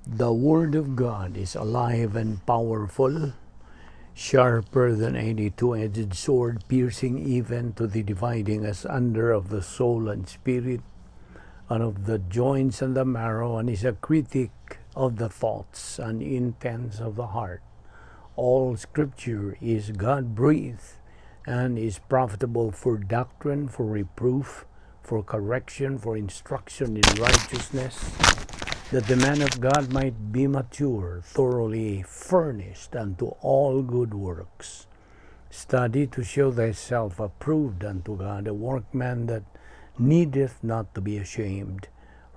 The Word of God is alive and powerful, sharper than any two-edged sword, piercing even to the dividing asunder of the soul and spirit, and of the joints and the marrow, and is a critic of the thoughts and intents of the heart. All Scripture is God-breathed and is profitable for doctrine, for reproof, for correction, for instruction in righteousness, that the man of God might be mature, thoroughly furnished unto all good works. Study to show thyself approved unto God, a workman that needeth not to be ashamed,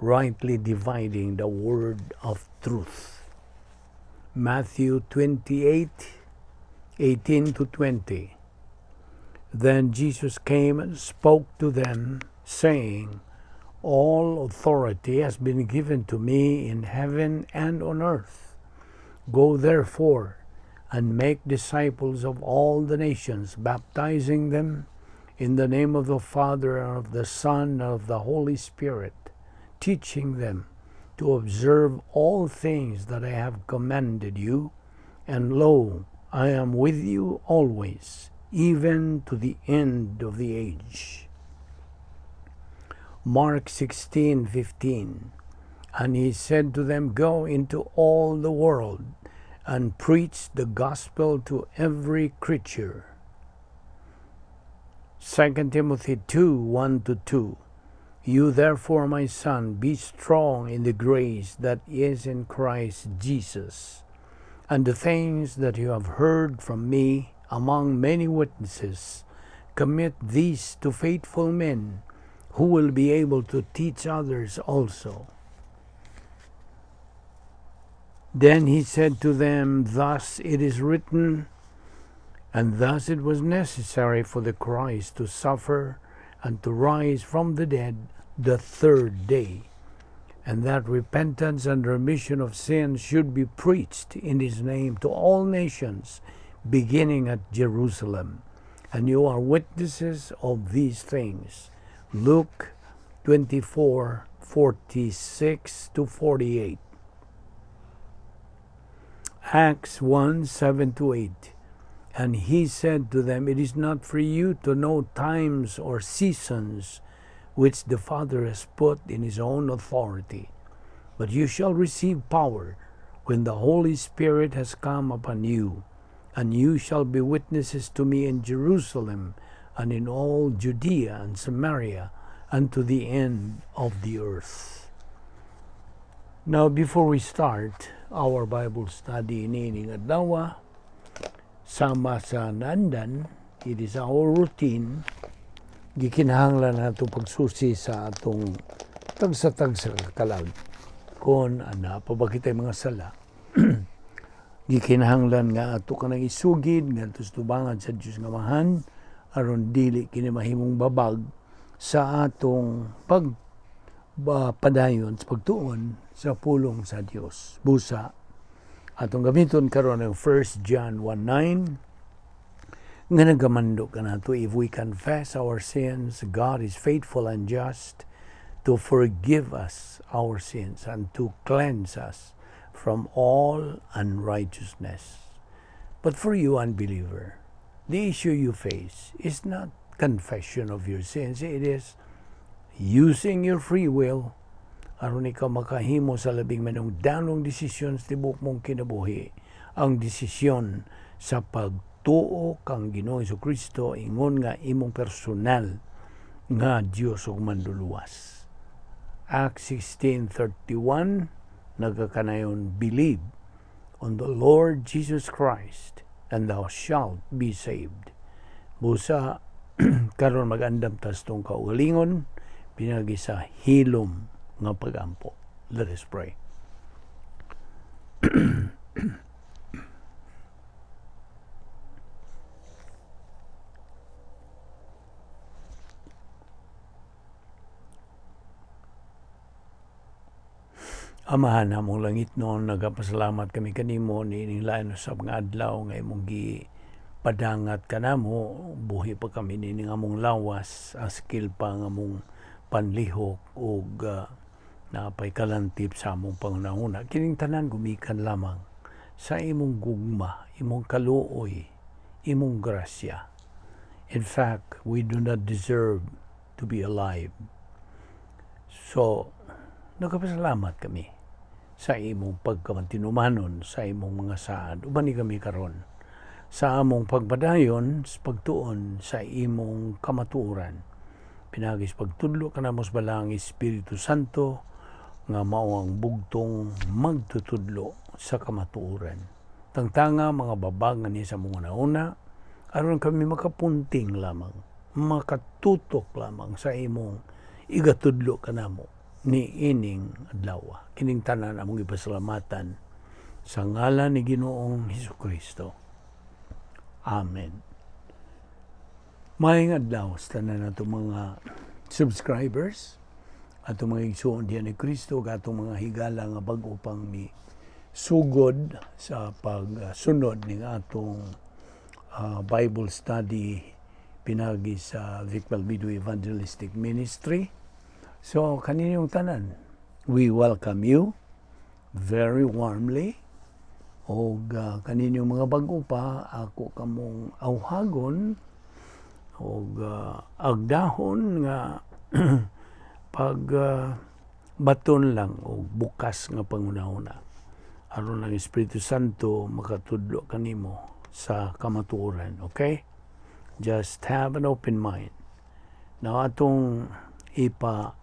rightly dividing the word of truth. Matthew 28:18-20. Then Jesus came and spoke to them, saying, "All authority has been given to me in heaven and on earth. Go therefore and make disciples of all the nations, baptizing them in the name of the Father and of the Son and of the Holy Spirit, teaching them to observe all things that I have commanded you. And lo, I am with you always, even to the end of the age." Mark 16:15. And he said to them, "Go into all the world and preach the gospel to every creature." 2 Timothy 2:1-2. You therefore, my son, be strong in the grace that is in Christ Jesus. And the things that you have heard from me among many witnesses, commit these to faithful men who will be able to teach others also. Then he said to them, "Thus it is written, and thus it was necessary for the Christ to suffer and to rise from the dead the third day, and that repentance and remission of sins should be preached in his name to all nations, beginning at Jerusalem. And you are witnesses of these things." Luke 24:46-48. Acts 1:7-8. And he said to them, "It is not for you to know times or seasons which the Father has put in his own authority, but you shall receive power when the Holy Spirit has come upon you, and you shall be witnesses to me in Jerusalem and in all Judea and Samaria and to the end of the earth." Now, before we start our Bible study niining adlaw, sama sa naandan, it is our routine, gikinahanglan nato pagsusi sa atong tagsa-tagsa ka kalag kung ana pa ba kitay mga sala. Gikinahanglan nga ato kanang isugid ngadto sa tubangan sa Dios nga Amahan aron dili kini mahimong babag sa atong pag padayon sa pagtuon sa pulong sa Dios. Busa atong gamiton karon ang 1 John 1:9 nga nagamando kanato, "If we confess our sins, God is faithful and just to forgive us our sins and to cleanse us from all unrighteousness." But for you, unbeliever, the issue you face is not confession of your sins. It is using your free will aron ikaw makahimo sa labing manungdanong desisyon sa tibuok mong kinabuhi, ang desisyon sa pagtuo kang Ginoong Kristo ingon nga imong personal nga Dios ug Manluluwas. Acts 16:31 nagakanayon, "Believe on the Lord Jesus Christ and thou shalt be saved." Busa karon mag-andam ta sa atong kaugalingon pinaagi sa hilom nga pagampo. Let us pray. Amahan namong langitnon, nagapasalamat kami kanimo niining lain usab nga adlaw nga imong gi padangat kanamo. Buhi pa kami niining among lawas, askil pa ang among panlihok ug Napay kalantip sa among panghunahuna. Kining tanan gumikan lamang sa imong gugma, imong kaluoy, imong grasya. In fact, we do not deserve to be alive. So, nagpasalamat kami sa imong pagkamatinumanon, sa imong mga saad. Uban ni kami karon sa among pagpadayon sa pagtuon sa imong kamatuoran. Pinaagi sa pagtudlo kanamo sa Balaang Espiritu Santo nga mao ang bugtong magtutudlo sa kamatuoran. Tangtanga mga babag ni sa mga nauna aron kami makapunting lamang, makatutok lamang sa imong igatudlo kanamo ni ining adlaw. Kining tanan among ipasalamatan sa ngalan ni Ginoong Hesus Kristo. Amen. Maayong adlaw sa tanan nato mga subscribers, atong mga igsuon diyan ni Kristo, ug atong mga higala nga bag-o pang mi sugod sa pagsunod ning atong Bible study pinagi sa Vic Balbido Evangelistic Ministry. So, kaninyong tanan, we welcome you very warmly og kaninyong mga bag-o pa, ako kamong awhagon og agdahon nga pag baton lang og bukas nga panghunahuna aron ang Espiritu Santo makatudlo kanimo sa kamatuoran. Okay, just have an open mind. Now, atong ipa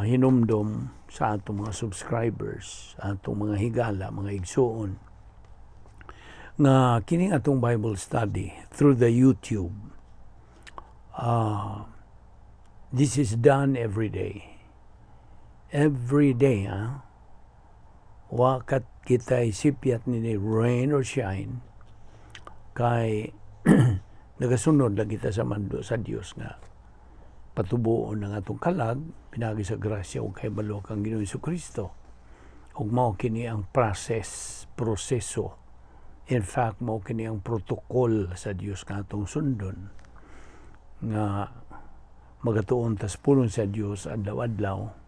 hinumdom sa atong mga subscribers, atong mga higala, mga igsuon, nga kining atong Bible study through the YouTube, this is done every day. Every day, ah. Wa kat kita isipyat ni rain or shine, kay nagasunod lang kita sa mando sa Dios nga patubuon ang atong kalag pinagi sa grasya ug kahibalo kang Ginoong Kristo. Ug mao kini ang process, proseso. In fact, mao kini ang protocol sa Dios nga atong sundon nga magatuon tas pulong sa Dios adlaw-adlaw.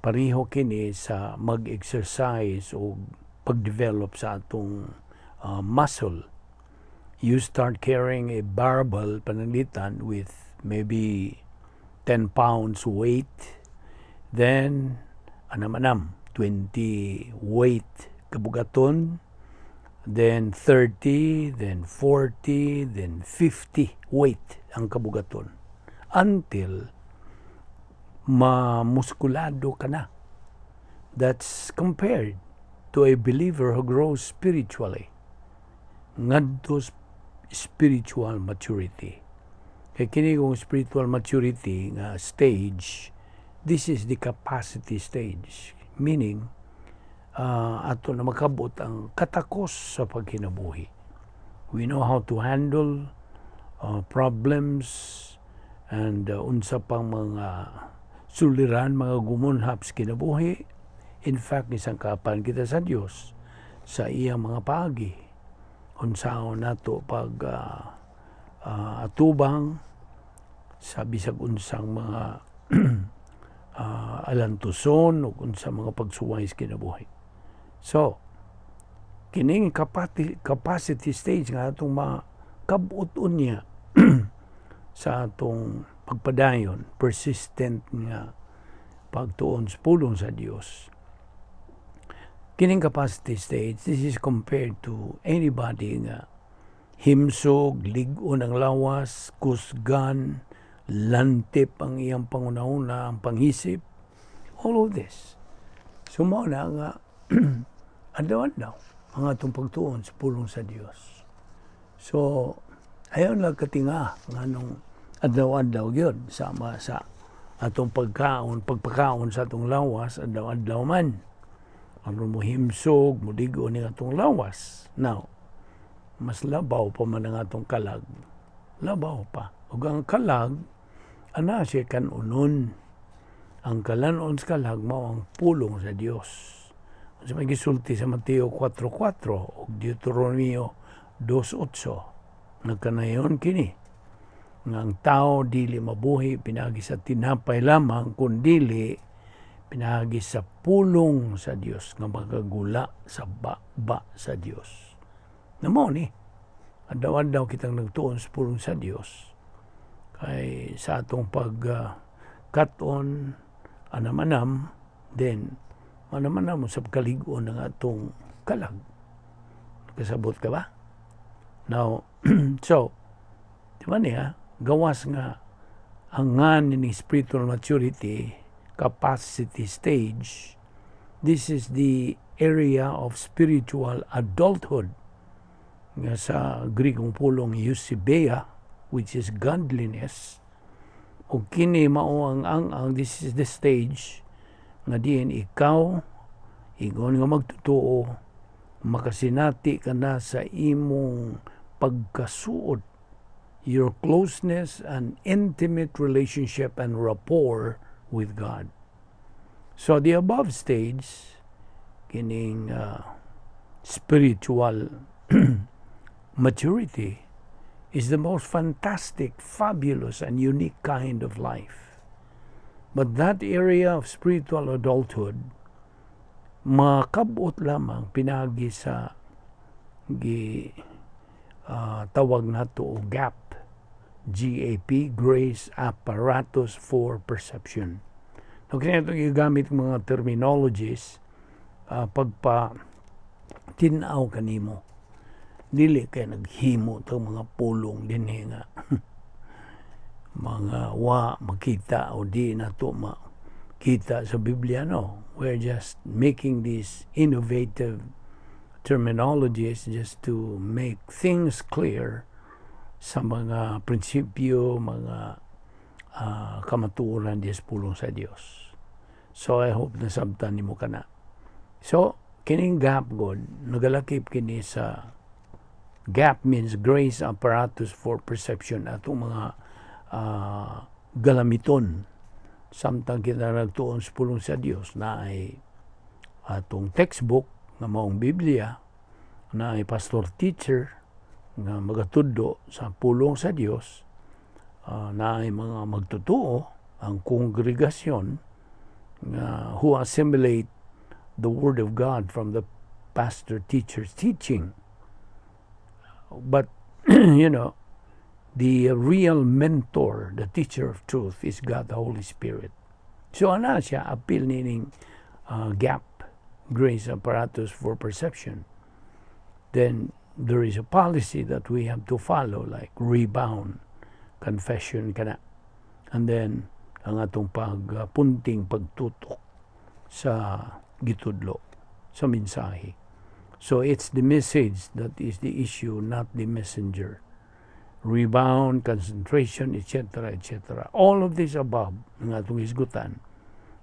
Pareho kini sa mag-exercise o pag-develop sa atong muscle. You start carrying a barbell, pananglitan, with maybe 10 pounds weight, then anam-anam 20 weight kabugaton, then 30, then 40, then 50 weight ang kabugaton until mamuskulado ka na. That's compared to a believer who grows spiritually ngadto spiritual maturity. Kay kini kung spiritual maturity nga stage, this is the capacity stage. Meaning, ato na makabot ang katakos sa pagkinabuhi. We know how to handle problems and unsa pang mga suliran, mga gumunhap sa kinabuhi. In fact, isangkapan kita sa Dios sa iyang mga paagi. Unsaon nato pag atubang sa bisag unsang mga alantuson o unsa mga pagsuway sa kinabuhi. So, kining capacity stage nga atong makabot unya sa atong pagpadayon, persistent nga pagtuon sa pulong sa Dios. Kining capacity stage, this is compared to anybody nga himsog, lig-on ang lawas, kusgan, lantip ang iyang panghunahuna, ang panghisip, all of this. So mao na nga adlaw-adlaw ang atong pagtuon sa pulong sa Dios. So, ayaw lang katinga nganong adlaw-adlaw gyud, sama sa atong pagkaon, pagpakaon sa atong lawas, adlaw-adlaw man. Aron mo himsog, mo lig-on ning atong lawas. Now, mas labaw pa man ang atong kalag. Labaw pa. Ug ang kalag, ana siya kanunon. Ang kalanon sa kalag mao ang pulong sa Dios. Sa may gisulti sa Mateo 4.4 ug Deuteronomio 2.8, nagkanayon kini nga ang tao dili mabuhi pinagi sa tinapay lamang, kundili Pinaagi sa pulong sa Dios nga makagula sa baba sa Dios. Na mao ni adlaw-adlaw kitang nagtuon sa pulong sa Dios kay sa atong pag kat-on anam-anam, then anam-anam sa kalig-on ng atong kalag. Kasabot ka ba? Now, so, di ba niya, gawas nga ang nga ni spiritual maturity, capacity stage, this is the area of spiritual adulthood. Nga sa Grikong pulong eusebeia, which is godliness, o kini mao ang this is the stage nga diin ikaw ingon nga magtotoo makasinati ka na sa imong pagkasuod, your closeness and intimate relationship and rapport with God. So the above stage, kining spiritual maturity, is the most fantastic, fabulous, and unique kind of life. But that area of spiritual adulthood, makabot lamang pinagi sa gi tawag nato og GAP, GAP, Grace Apparatus for Perception. Now, kini itong gigamit mga terminologies pagpa tin-aw kanimo, dili kay naghimo tang mga pulong dinhi nga mga wa makita o di nato makita sa Biblia. No, we're just making these innovative terminologies just to make things clear sa mga prinsipyo, mga kamatuoran di sa pulong sa Dios. So I hope nasabtan nimo kana. So kining GAP god nagalakip kini sa GAP means Grace Apparatus for Perception, atong mga galamiton samtang kita nagtuon sa pulong sa Dios na ay atong textbook nga maong Biblia, na ay pastor teacher nga magatudlo sa pulong sa Dios, na ay mga magtotoo, ang kongregasyon nga who assimilate the word of God from the pastor teacher's teaching. But the real mentor, the teacher of truth, is God the Holy Spirit. So ana siya apil nining GAP, Grace Apparatus for Perception. Then there is a policy that we have to follow, like rebound, confession kana. And then ang atong pagpunting pagtutok sa gitudlo, sa mensahe. So it's the message that is the issue, not the messenger. Rebound, concentration, etc., etc. All of this above, ng atong hisgutan,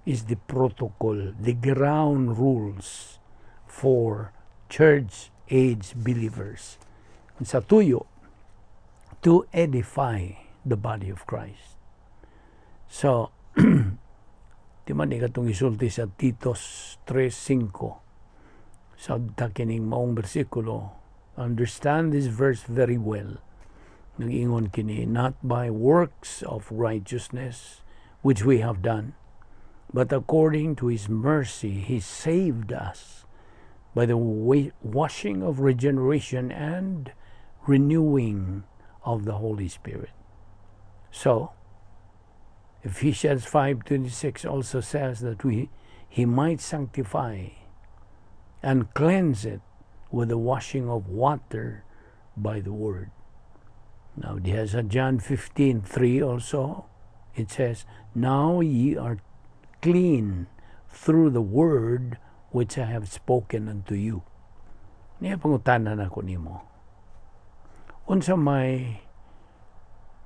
is the protocol, the ground rules for church age believers. Sa tuyo, to edify the body of Christ. So, di man ni katong isulti sa Titos 3.5 sa kining maong bersikulo, understand this verse very well. Nag-ingon kini, "Not by works of righteousness which we have done, but according to His mercy He saved us by the washing of regeneration and renewing of the Holy Spirit." So, Ephesians 5:26 also says that we he might sanctify and cleanse it with the washing of water by the word. Now, diha sa John 15:3 also, it says, "Now ye are clean through the word which I have spoken unto you." Niya pangutana nako nimo. Unsa may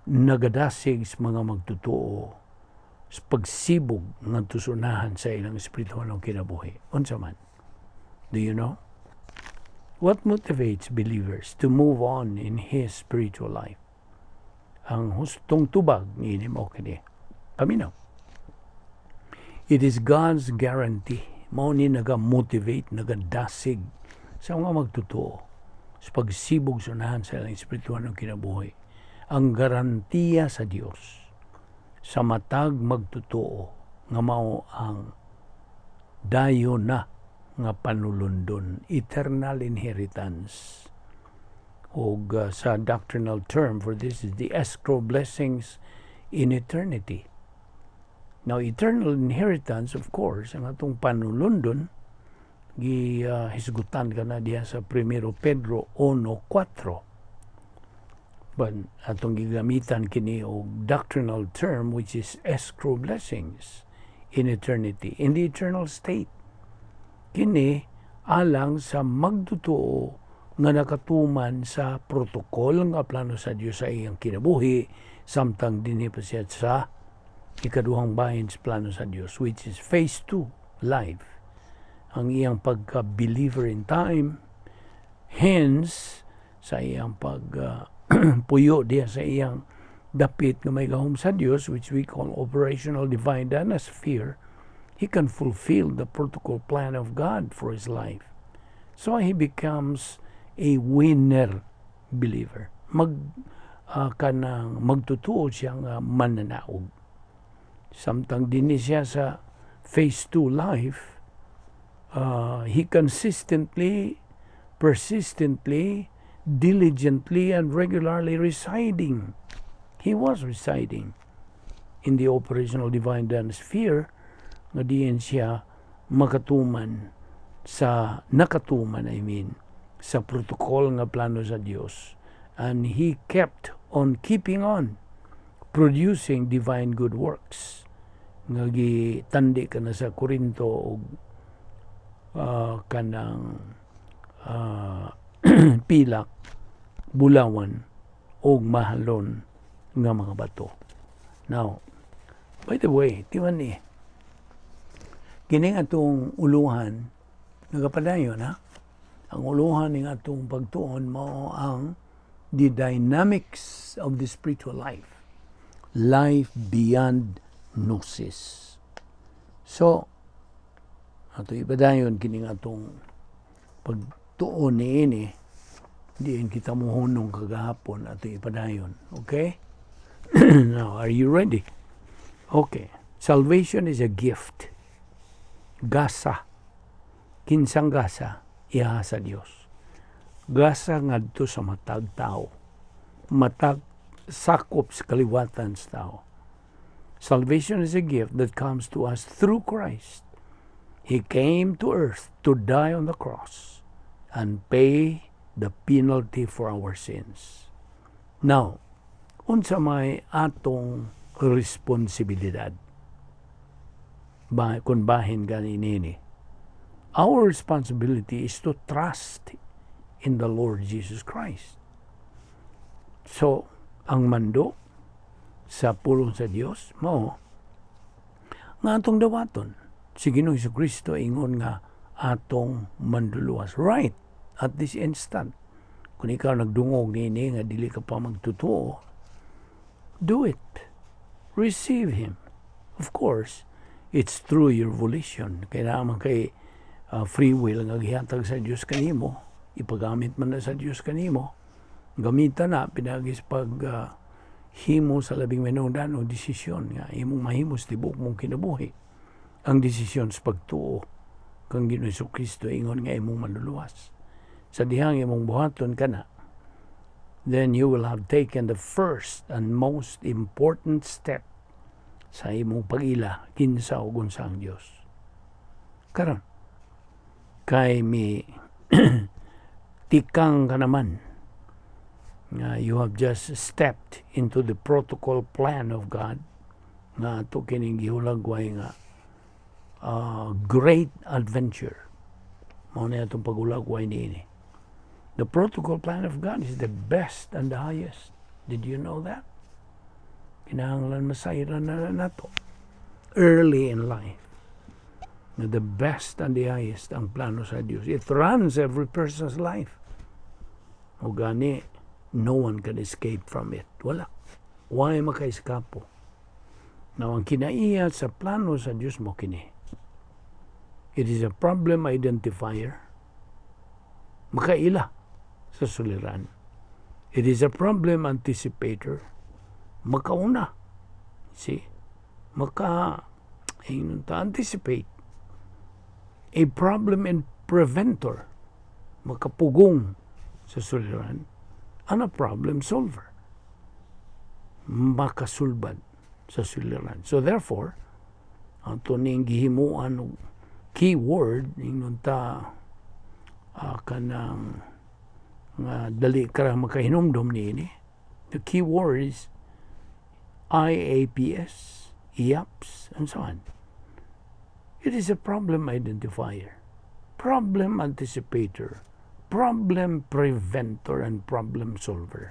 nagadasig sa mga magtotoo sa pagsibog ngadto sa unahan sa ilang espiritual ng kinabuhi? Unsa man? Do you know? What motivates believers to move on in his spiritual life? Ang hustong tubag niini mo kini. Paminaw. It is God's guarantee. Mao ni naga-motivate, nagadasig sa mga magtotoo sa pagsibog sa unahan sa ilang espiritual ng kinabuhi. Ang garantiya sa Dios sa matag magtotoo nga mao ang Dayon na nga panulundon, eternal inheritance. Og sa doctrinal term for this is the escrow blessings in eternity. Now, eternal inheritance, of course, ang atong panulundon, gi hisgutan ka na diha sa Primero Pedro 1:4. But atong gigamitan kini og doctrinal term, which is escrow blessings in eternity, in the eternal state. Kini alang sa magtotoo nga nakatuman sa protocol nga plano sa Dios sa iyang kinabuhi samtang dinhi pa siya sa ikaduhang bahin sa plano sa Dios, which is phase 2 life, ang iyang pagka-believer in time, hence sa iyang pag puyo diya sa iyang dapit nga may gahom sa Dios, which we call operational divine sphere. He can fulfill the protocol plan of God for his life, so he becomes a winner believer, mag kanang magtutuo siya nga mananaog. Samtang dinhi siya sa phase 2 life, he consistently, persistently, diligently, and regularly residing. He was residing in the operational divine sphere nga diin siya makatuman sa nakatuman, I mean, sa protocol nga plano sa Dios, and he kept on keeping on producing divine good works nga gitandi ka na sa Korinto og kanang pilak, bulawan og mahalon nga mga bato. Now, by the way, timan ni, kining atong uluhan, nagapadayon ha, ang uluhan ning atong pagtuon mao ang the dynamics of the spiritual life. Life beyond gnosis. So, ato ipadayon kining atong pagtuon niini diin kita mohunong kagahapon, ato ipadayon. Okay? Now, are you ready? Okay. Salvation is a gift. Gasa. Kinsang gasa? Iya sa Dios. Gasa ngadto sa matag tao. Matag sakop sa kaliwatan sa tao. Salvation is a gift that comes to us through Christ. He came to earth to die on the cross and pay the penalty for our sins. Now, unsa may atong responsibilidad? Ba, kung bahin gani nini. Our responsibility is to trust in the Lord Jesus Christ. So, ang mando sa pulong sa Dios mao nga atong dawaton si Ginoong Kristo ingon nga atong manduluwas right at this instant. Kung ikaw nagdungog nini nga dili ka pa magtutuo, do it. Receive Him. Of course, it's through your volition. Kaya naman kay free will nga gihatag sa Dios kanimo, ipagamit man na sa Dios kanimo, gamitan na pinagi sa pag himo sa labing mahinungdanon desisyon nga imong mahimo sa tibuok mong kinabuhi, ang desisyon sa pagtuo kang Ginoong Kristo ingon nga imong manluluwas. Sa dihang imong buhaton kana, then you will have taken the first and most important step sa imong pag-ila kinsa ug unsa ang Dios. Karon, kay mi tikang ka naman nga you have just stepped into the protocol plan of God nga ato kining gihulagway nga great adventure. Mao na atong paghulagway niini. The protocol plan of God is the best and the highest. Did you know that? Kinahanglan masayran na nato early in life na the best and the highest ang plano sa Dios. It runs every person's life. O gani, no one can escape from it. Wala. Why maka-eskapo? Now, ang kinaiya sa plano sa Dios mao kini. It is a problem identifier. Makaila sa suliran. It is a problem anticipator. Makauna. See? Maka, ingon ta, anticipate. A problem and preventer, makapugong sa suliran, and a problem solver, makasulbad sa suliran. So therefore, ato ning gihimuan og keyword, ingon ta kanang nga dali ka makahinumdom niini. The keyword is IAPS, IAPS, and so on. It is a problem identifier, problem anticipator, problem preventer, and problem solver.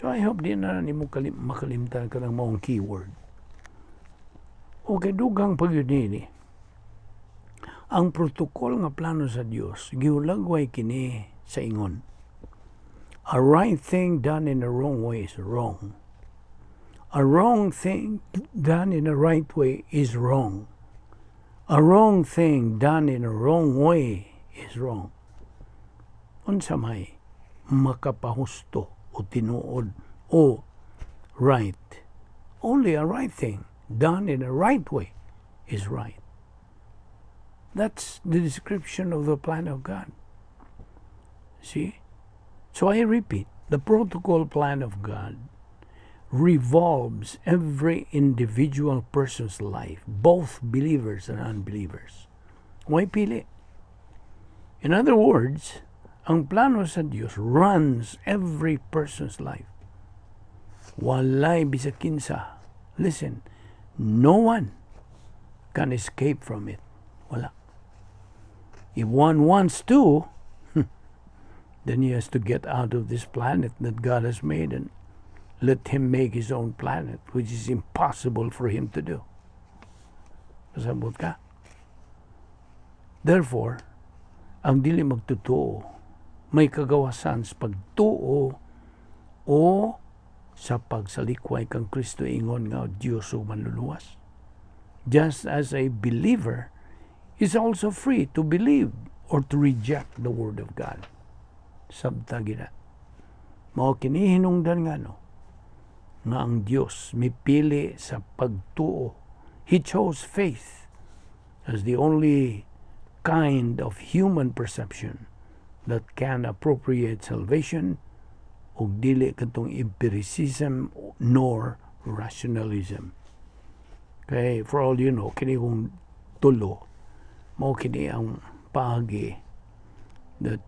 So I hope di na nimo makalimtan ka ng maong keyword. Okay, dugang pa gyud nini. Ang protocol nga plano sa Dios gihulagway kini sa ingon: A right thing done in the wrong way is wrong. A wrong thing done in the right way is wrong. A wrong thing done in a wrong way is wrong. Unsa may makapahusto o tinuod o right? Only a right thing done in a right way is right. That's the description of the plan of God. See? So I repeat, the protocol plan of God revolves every individual person's life, both believers and unbelievers. Why pili? In other words, ang plano sa Dios runs every person's life. Walay bisag kinsa. Listen, no one can escape from it. Wala. If one wants to, then he has to get out of this planet that God has made and let him make his own planet, which is impossible for him to do. Kasabot ka? Therefore, ang dili magtotoo, may kagawasan sa pagtuo o sa pagsalikway kang Kristo ingon nga Dios ug manluluwas. Just as a believer is also free to believe or to reject the word of God. Sabta gina. Mao kini hinungdan nga no nga ang Dios mipili sa pagtuo. He chose faith as the only kind of human perception that can appropriate salvation ug dili katong empiricism nor rationalism. Kay for all you know, kini kong tulo, mao kini ang paagi that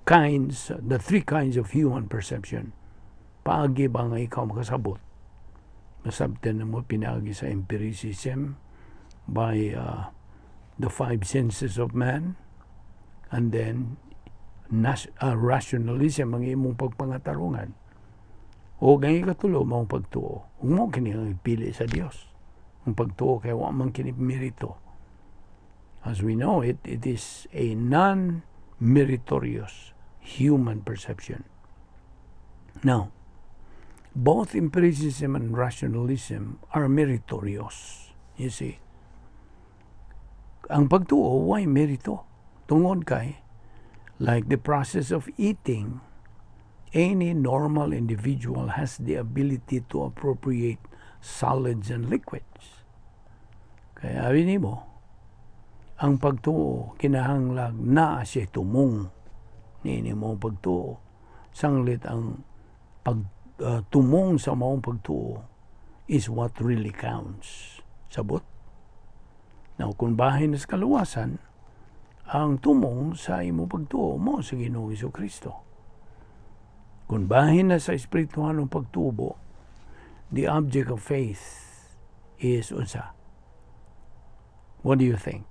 kinds, the three kinds of human perception. Paagi ba nga ikaw makasabot? Masabtan na mo pinaagi sa empiricism by the five senses of man and then rationalism ang imong pagpangatarungan. O ang ikatulo maong pagtuo. Ug mao kini ang ipili sa Dios. Ang pagtuo kay wa man kini merito. As we know it, it is a non-meritorious human perception. Now, both empiricism and rationalism are meritorious. You see? Ang pagtuo, way merito? Tungod kay, like the process of eating, any normal individual has the ability to appropriate solids and liquids. Kaya abi nimo, ang pagtuo kinahanglag naa siya tumong niini mo pagtuo. Sanglit ang pag tumong sa maong pagtuo is what really counts. Sabot? Now, kung bahin sa kaluwasan, ang tumong sa imo pagtuo mo sa Ginoong Kristo. Kung bahin na sa espirituhanong pagtubo, the object of faith is unsa? What do you think?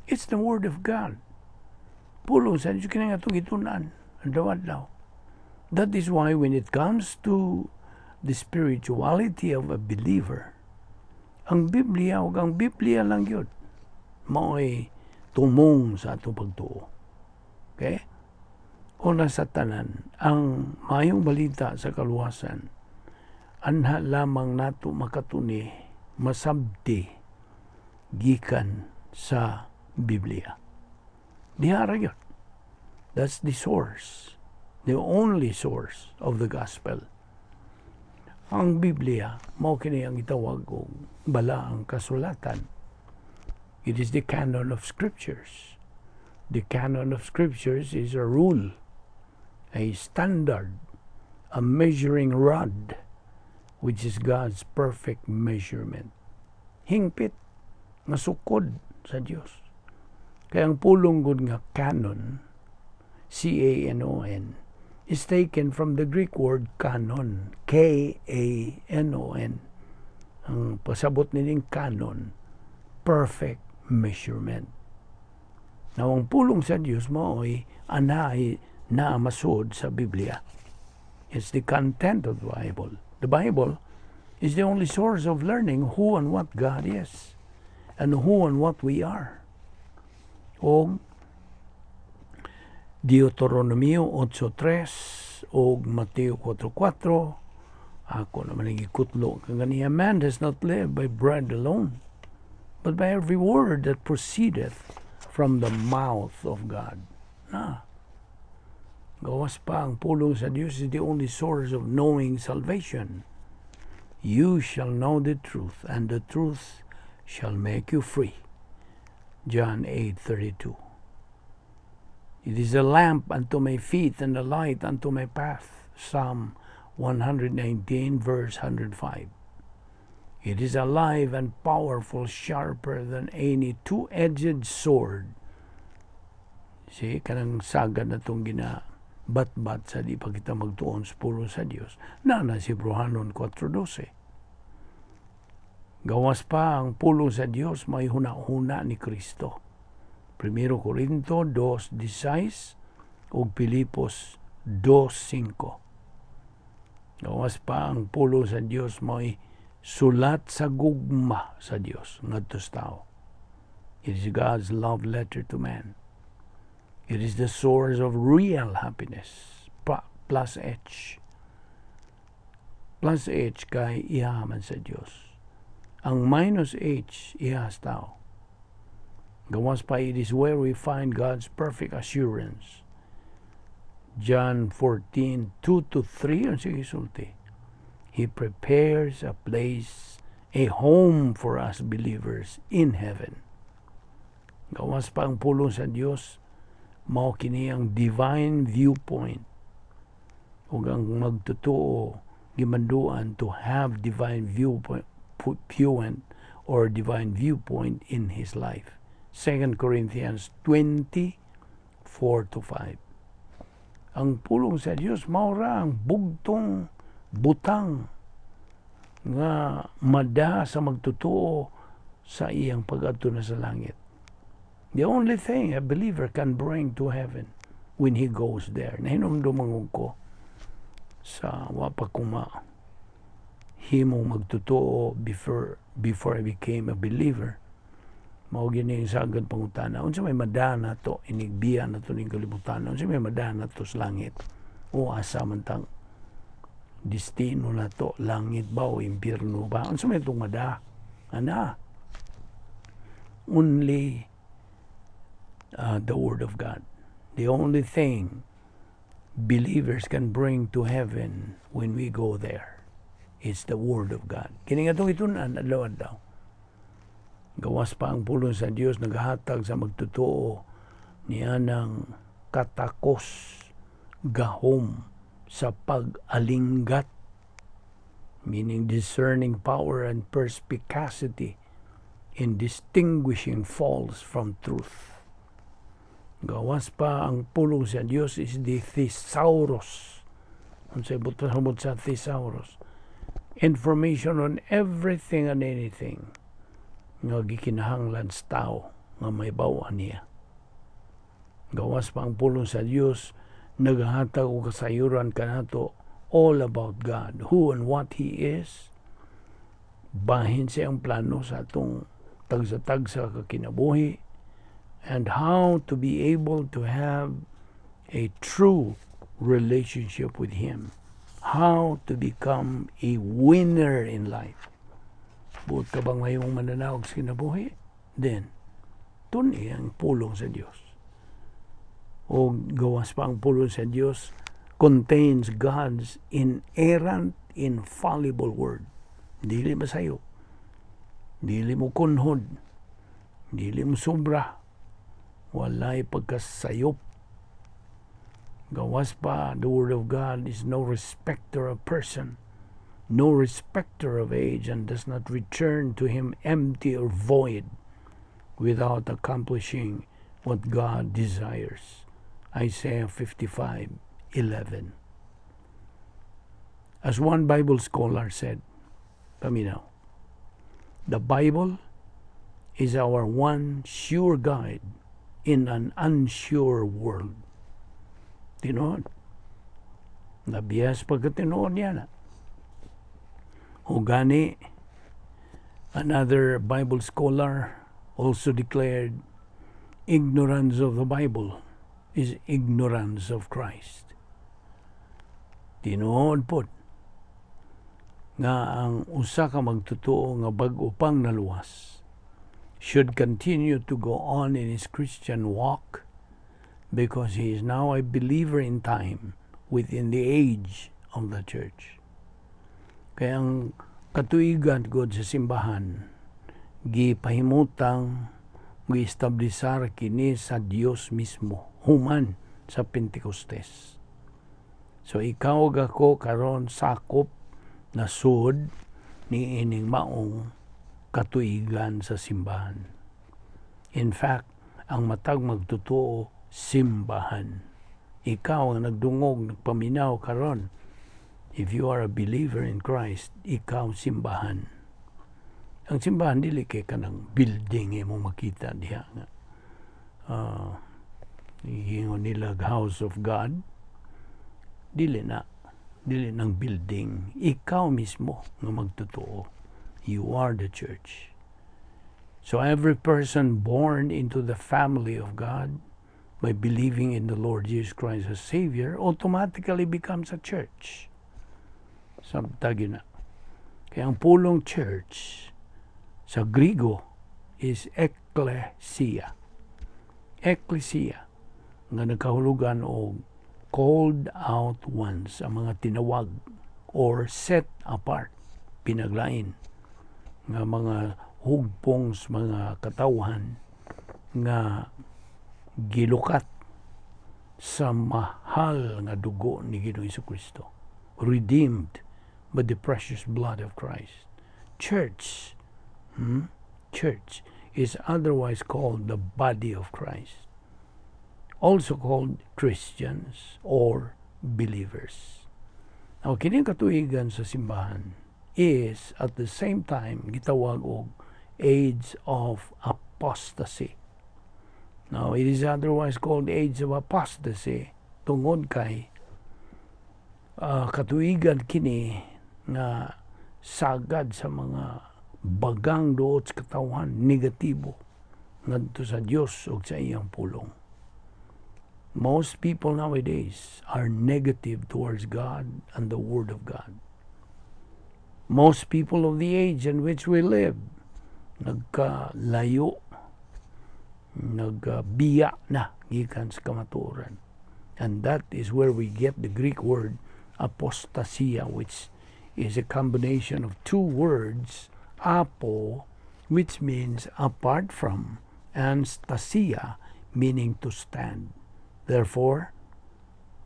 It's the Word of God. Pulong sa Diyos kini nga atong gitun-an, adlaw-adlaw. That is why when it comes to the spirituality of a believer, ang Biblia ug ang Biblia lang yun, mao'y tumong sa atong pagtuo. Okay? Una sa tanan, ang maayong balita sa kaluwasan, anha lamang nato makatuni, masabti, gikan sa Biblia. Diha ra gyud. That's the source, the only source of the gospel. Ang Biblia, mao kini ang gitawag og balaang kasulatan. It is the canon of scriptures. The canon of scriptures is a rule, a standard, a measuring rod, which is God's perfect measurement. Hingpit nga sukod sa Dios. Kay ang pulong gud nga canon, canon, is taken from the Greek word kanon, kanon. Ang pasabot nining canon, perfect measurement. Now, ang pulong sa Dios mao'y anay na masud sa Biblia. It's the content of the Bible. The Bible is the only source of learning who and what God is and who and what we are. O Deuteronomio 8.3 o Mateo 4.4, ako naman nagikutlo kaganiya, "Man does not live by bread alone, but by every word that proceedeth from the mouth of God." Na. Gawas pa, ang pulong sa Dios is the only source of knowing salvation. "You shall know the truth, and the truth shall make you free." John 8:32. It is a lamp unto my feet and a light unto my path. Psalm 119 verse 105. It is alive and powerful, sharper than any two-edged sword. See, kanang sagad na itong gina bat-bat sa di pa kita magtuon sa pulong sa Dios. Na na si Hebreohanon 4.12. Gawas pa, ang pulong sa Dios may huna-huna ni Kristo. 1 Corinto 2.16 ug Pilipos 2.5. Gawas pa, ang pulong sa Dios may sulat sa gugma sa Dios ngadto sa tao. It is God's love letter to man. It is the source of real happiness. Plus H. Plus H kay iya man sa Dios. Ang minus H, iya sa tao. Gawas pa, it is where we find God's perfect assurance. John 14, 2 to 3, ang sige sulti. He prepares a place, a home for us believers in heaven. Gawas pa, ang pulong sa Dios, mao kini ang divine viewpoint. Ug ang magtotoo gimanduan to have divine viewpoint or divine viewpoint in his life. 2 Corinthians 20, 4 to 5. Ang pulong sa Dios mao ra ang bugtong butang nga mada sa magtotoo sa iyang pag-adto na sa langit. The only thing a believer can bring to heaven when he goes there. Nahinumduman ko sa wa pa ko mahimong magtotoo, before I became a believer. Mao gini ang sagad pangutana. Unsa may mada nato inigbiya nato ning kalibutan? Unsa may mada nato sa langit? O asa man tang destino nato, langit ba o impyerno ba? Unsa may itong mada? Ana. Only the Word of God. The only thing believers can bring to heaven when we go there is the Word of God. Kini nga itong itun-an, adlaw-adlaw. Gawas pa, ang pulong sa Dios naghatag sa magtotoo niya ng katakos gahom sa pag-alinggat, meaning discerning power and perspicacity in distinguishing false from truth. Gawas pa, ang pulong sa Dios is the thesaurus. Unsay buot pasabot sa thesaurus? Information on everything and anything nga gikinahanglan sa tao nga may bawan niya. Gawas pa, ang pulong sa Dios naghatag og kasayuran kanato all about God, who and what He is, bahin sa iyang plano sa atong tagsa-tagsa ka kinabuhi, and how to be able to have a true relationship with Him. How to become a winner in life. Buot ka bang mahimong mananaog sa kinabuhi? Then, tun-i ang pulong sa Dios. O gawas pa, ang pulong sa Dios contains God's inerrant, infallible word. Dili masayop. Dili mo kunhod. Dili mo sobra. Walay pagkasayop. Gawas pa, the Word of God is no respecter of person, no respecter of age, and does not return to him empty or void without accomplishing what God desires. Isaiah 55:11. As one Bible scholar said, paminaw, "The Bible is our one sure guide in an unsure world." Tinuod. Nabiyas pagkatinuod niya na. O gani, another Bible scholar also declared, "Ignorance of the Bible is ignorance of Christ." Tinuod pod nga ang usa ka magtotoo nga bag-o pang naluwas should continue to go on in his Christian walk because he is now a believer in time within the age of the church. Kaya ang katuigan god sa simbahan, gipahimutang giestablisar kini sa Dios mismo human sa Pentecostes. So ikaw ug ako karon sakop na sud ni ining maong katuigan sa simbahan. In fact, ang matag magtotoo, simbahan. Ikaw ang nagdungog, nagpaminaw karon. If you are a believer in Christ, ikaw simbahan. Ang simbahan dili kay kanang building imong makita diha nga ingon nila house of God. Dili na. Dili ng building. Ikaw mismo nga magtotoo. You are the church. So every person born into the family of God by believing in the Lord Jesus Christ as Savior automatically becomes a church. Sabtagi na. Kaya ang pulong church sa Grigo is ekklesia. Ekklesia nga nagkahulugan og called out ones, ang mga tinawag or set apart, pinaglain nga mga hugpong sa mga katawhan nga gilukat sa mahal nga dugo ni Ginoong Kristo, redeemed by the precious blood of Christ. Church, Church is otherwise called the body of Christ, also called Christians or believers. Now, kining katuigan sa simbahan is at the same time gitawag og age of apostasy. Now, it is otherwise called age of apostasy tungod kay katuigan kini nga sagad sa mga bagang duot sa katawhan, negatibo ngadto sa Dios ug sa iyang pulong. Most people nowadays are negative towards God and the Word of God. Most people of the age in which we live, nagkalayo, nagbiya na gikan sa kamatuoran. And that is where we get the Greek word apostasia, which is a combination of two words, apo, which means apart from, and stasia, meaning to stand. Therefore,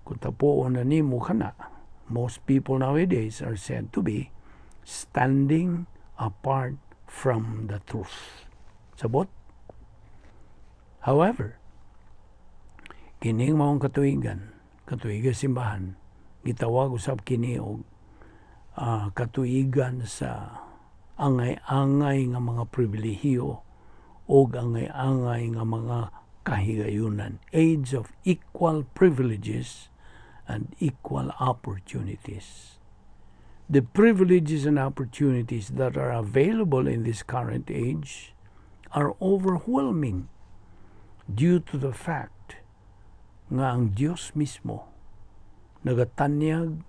kung tapuon na nimo kana, most people nowadays are said to be standing apart from the truth. Sabot? However, kining maong katuigan, katuigan simbahan, gitawag usab kini og katuigan sa angay-angay nga mga pribilehiyo og angay-angay nga mga kahigayunan. Age of equal privileges and equal opportunities. The privileges and opportunities that are available in this current age are overwhelming due to the fact nga ang Dios mismo nagatanyag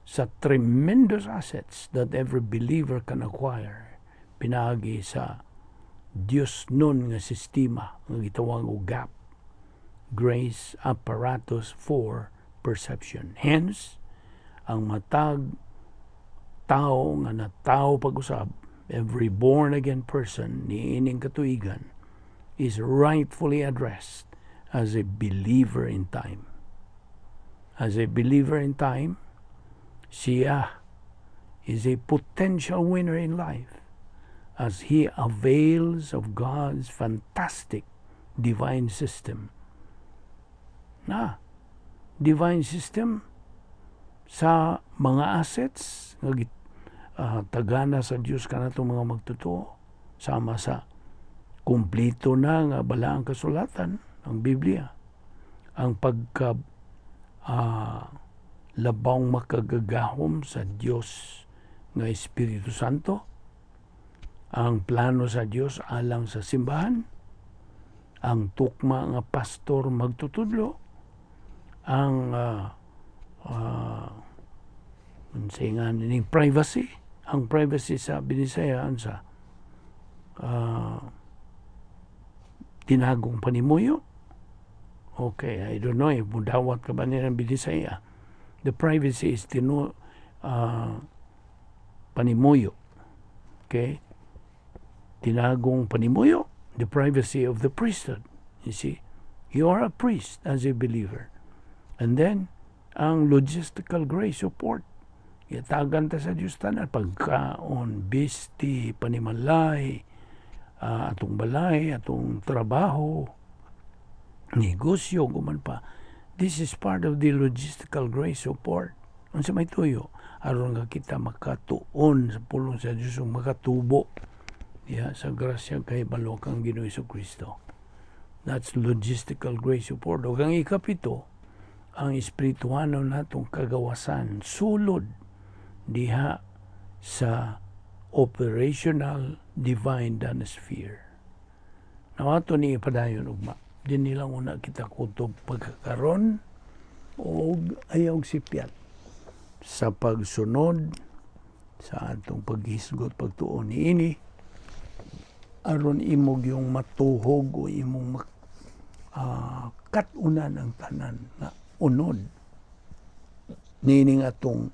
sa tremendous assets that every believer can acquire pinaagi sa Dios nun nga sistema nga gitawag og GAP, Grace Apparatus for Perception. Hence, ang matag tao nga natao pag-usab, every born again person niining katuigan is rightfully addressed as a believer in time. As a believer in time, siya is a potential winner in life as he avails of God's fantastic divine system. Na, divine system sa mga assets nga tagana sa Dios kanatong mga magtotoo, sama sa kumplito na nga balaang kasulatan, ang Biblia, ang pagka labawng makagagahom sa Dios nga Espiritu Santo, ang plano sa Dios alang sa simbahan, ang tukma nga pastor magtutudlo, ang unsay nga ning privacy, ang privacy sa Binisaya sa tinagong panimuyo. Okay, I don't know if mudawat ka ba nila ng Binisaya. The privacy is tinu panimuyo. Okay? Tinagong panimuyo, the privacy of the priesthood. You see? You are a priest as a believer. And then, ang logistical grace support. Gitagan ta sa Diyos tanan, pagkaon, bisti, panimalay, atong balay, atong trabaho, negosyo, guman pa. This is part of the logistical grace support. Unsa may tuyo? Aron nga kita makatuon sa pulong sa Diyos ug makatubo diha sa grasya kay balok ang Ginoo Kristo. That's logistical grace support. Ug ang ikapito, ang espirituano natong kagawasan sulod diha sa operational divine danosphere. Now, ato ni ipadayon ugma. Dinhi lang una kita kutob pagkakaron og ayaw sipyat sa pagsunod sa atong paghisgot pagtuon niini aron imong yung matuhog o imong kat-unan ang tanan nga unod niining atong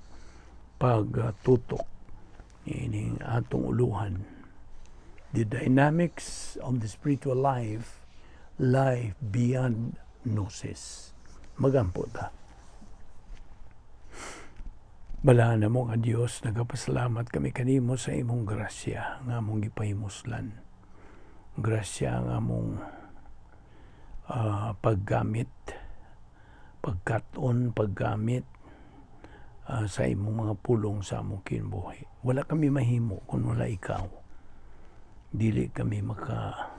pagtutok, niining atong uluhan, the dynamics of the spiritual life, life beyond gnosis. Magampo ta. Balaan mo nga Dios, nagapasalamat kami kanimo sa imong grasya nga among gipahimuslan. Grasya nga among paggamit, pagkat-on, paggamit sa imong mga pulong sa among kinabuhi. Wala kami mahimo kung wala ikaw. Dili kami maka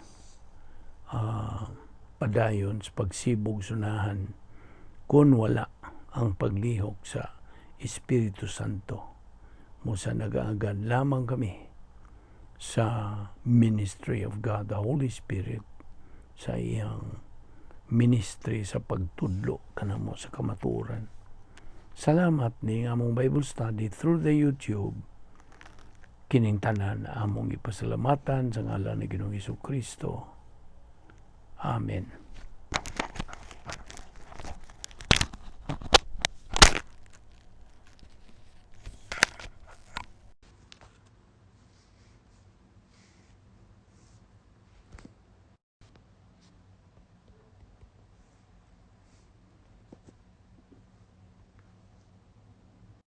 padayon sa pagsibog sunahan kung wala ang paglihok sa Espiritu Santo. Musa nagaagad lamang kami sa ministry of God, the Holy Spirit, sa iyang ministry sa pagtudlo kanamo sa kamatuoran. Salamat ni among Bible study through the YouTube. Kining tanan among ipasalamatan sa ngalan ni Ginoong Kristo. Amen.